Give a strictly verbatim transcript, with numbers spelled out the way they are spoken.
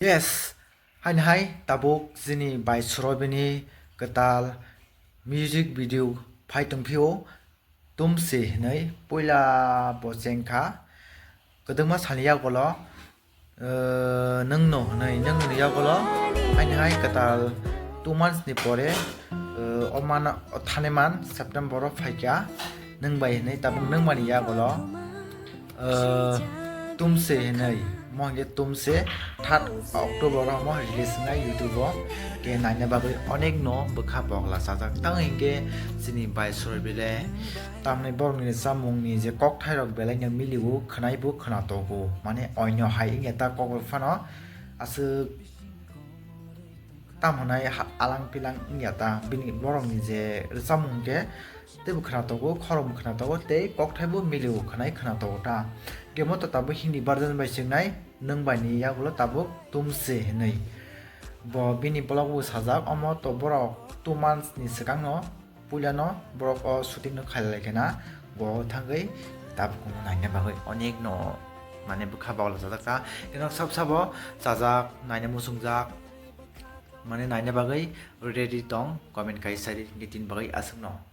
Yes, haini hai tabuk chini bai Surobini kwtal music video phai tongphio, Tumse hinwi. Puila bo chengkha kwdwngma salni yagulo, eh, nwngno hinwi, nwngno yagulo haini hai kwtal two months ni pore, eh, o man, o thaneman September o phaikha nwng bai hinwi, tabuk nwng mani yagulo. Eh, Tumse hinwi, mo hwnkhe Tumse third October o mo release wngnai YouTube o. Khe naina bagwi onek no bwkha bogla chajak. Tamo hinkhe chini bai Surobile tamni borokni chamungni je kokthairok belai no milio, khwnaibo khwnatogo. Mane oino hai wngya ta kok bai phano aswk tamo hinai ha-, alang pilang wngya ta bini borokni je rwchapmung hinkhe teibo khwnatogo, khorokbo khwnatogo tei kokthaibo milio khwnai khwnatogo ta. Khe mo to tabuk Hindi version bai swngnai, nwng bai ni yagulo tabuk Tumse hinwi. Bo bini vlog bo sajak, omo to borok two months ni swkang no puila no borok o shooting no khailai khe na, bo thangwi tabuk naina bagwi onek no mane bwkha bogla chajak ta. Khe nok sab sabo chajak, naina muchungjak, mane naina bagwi ready tong, comment kai sadi hinkhe tin bagwi aswk no.